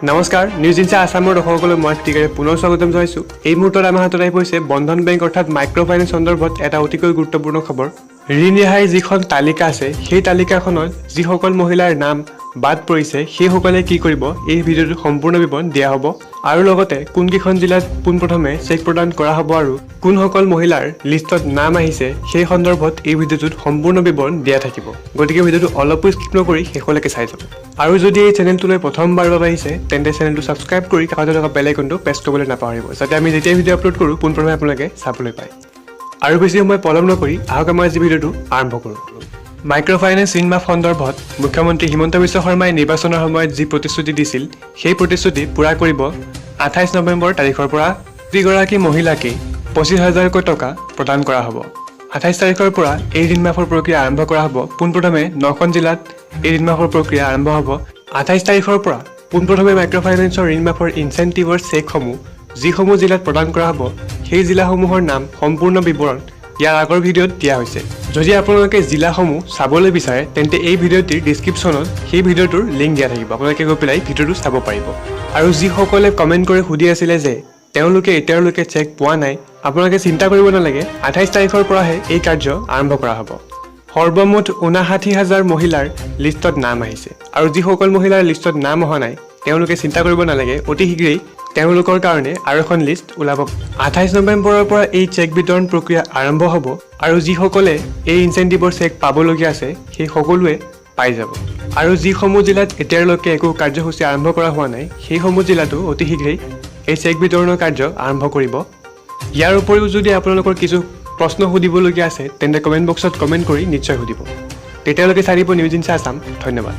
নমস্কাৰ, news insight আছামৰ দৰ্শকসকলক মই টিকাৰে পুনৰ স্বাগতম জনাইছোঁ। এই মুহূৰ্তত আমাৰ হাতত আহি পৰিছে বন্ধন বেংক অৰ্থাৎ মাইক্ৰ' ফাইনেন্স সন্দৰ্ভত এটা অতিকৈ গুৰুত্বপূৰ্ণ খবৰ। ঋণ ৰেহাইৰ যিখন তালিকা আছে, সেই তালিকাখনত যিসকল মহিলাৰ নাম বাদ পৰিছে, সেইসকলে কি কৰিব, এই ভিডিঅ'টোত সম্পূৰ্ণ বিৱৰণ দিয়া হ'ব। আৰু লগতে কোনকেইখন জিলাত পোনপ্ৰথমে চেক প্ৰদান কৰা হ'ব আৰু কোনসকল মহিলাৰ লিষ্টত নাম আহিছে, সেই সন্দৰ্ভত এই ভিডিঅ'টোত সম্পূৰ্ণ বিৱৰণ দিয়া থাকিব। গতিকে ভিডিঅ'টো অলপো স্কিপ নকৰি শেষলৈকে চাই যাব। আৰু যদি এই চেনেলটোলৈ প্ৰথমবাৰৰ বাবে আহিছে, তেন্তে চেনেলটো ছাবস্ক্ৰাইব কৰি কাষতে থকা বেল আইকনটো প্ৰেছ কৰিবলৈ নাপাহৰিব, যাতে আমি যেতিয়াই ভিডিঅ' আপলোড কৰোঁ, পোনপ্ৰথমে আপোনালোকে চাবলৈ পায়। আৰু বেছি সময় পলম নকৰি আহক, আমাৰ আজি ভিডিঅ'টো আৰম্ভ কৰোঁ। মাইক্ৰ' ফাইনেন্স ঋণ মাফ সন্দৰ্ভত মুখ্যমন্ত্ৰী হিমন্ত বিশ্ব শৰ্মাই নিৰ্বাচনৰ সময়ত যি প্ৰতিশ্ৰুতি দিছিল, সেই প্ৰতিশ্ৰুতি পূৰা কৰিব। 28 নৱেম্বৰ তাৰিখৰ পৰা প্ৰতিগৰাকী মহিলাকেই 25 হাজাৰকৈ টকা প্ৰদান কৰা হ'ব। 28 তাৰিখৰ পৰা এই ঋণ মাফৰ প্ৰক্ৰিয়া আৰম্ভ কৰা হ'ব। পোনপ্ৰথমে নখন জিলাত এই ঋণ মাফৰ প্ৰক্ৰিয়া আৰম্ভ হ'ব। 28 তাৰিখৰ পৰা পোনপ্ৰথমে মাইক্ৰ' ফাইনেন্সৰ ঋণ মাফৰ ইনচেণ্টিভৰ চেকসমূহ যিসমূহ জিলাত প্ৰদান কৰা হ'ব, সেই জিলাসমূহৰ নাম সম্পূৰ্ণ বিৱৰণ ইয়াৰ আগৰ ভিডিঅ'ত দিয়া হৈছে। যদি আপোনালোকে জিলাসমূহ চাবলৈ বিচাৰে, তেন্তে এই ভিডিঅ'টিৰ ডিছক্ৰিপশ্যনত সেই ভিডিঅ'টোৰ লিংক দিয়া থাকিব। আপোনালোকে গৈ পেলাই ভিডিঅ'টো চাব পাৰিব। আৰু যিসকলে কমেণ্ট কৰি সুধি আছিলে যে তেওঁলোকে এতিয়ালৈকে চেক পোৱা নাই, আপোনালোকে চিন্তা কৰিব নালাগে। 28 তাৰিখৰ পৰাহে এই কাৰ্য আৰম্ভ কৰা হ'ব। সৰ্বমুঠ 59 হাজাৰ মহিলাৰ লিষ্টত নাম আহিছে আৰু যিসকল মহিলাৰ লিষ্টত নাম অহা নাই, তেওঁলোকে চিন্তা কৰিব নালাগে। অতি শীঘ্ৰেই তেওঁলোকৰ কাৰণে আৰু এখন লিষ্ট ওলাব। 28 নৱেম্বৰৰ পৰা এই চেক বিতৰণ প্ৰক্ৰিয়া আৰম্ভ হ'ব আৰু যিসকলে এই ইনচেণ্টিভৰ চেক পাবলগীয়া আছে, সেই সকলোৱে পাই যাব। আৰু যিসমূহ জিলাত এতিয়ালৈকে একো কাৰ্যসূচী আৰম্ভ কৰা হোৱা নাই, সেইসমূহ জিলাতো অতি শীঘ্ৰেই এই চেক বিতৰণৰ কাৰ্য আৰম্ভ কৰিব। ইয়াৰ উপৰিও যদি আপোনালোকৰ কিছু প্ৰশ্ন সুধিবলগীয়া আছে, তেন্তে কমেণ্ট বক্সত কমেণ্ট কৰি নিশ্চয় সুধিব। তেতিয়ালৈকে চাই দিব নিউজ ইনচাইট আছাম। ধন্যবাদ।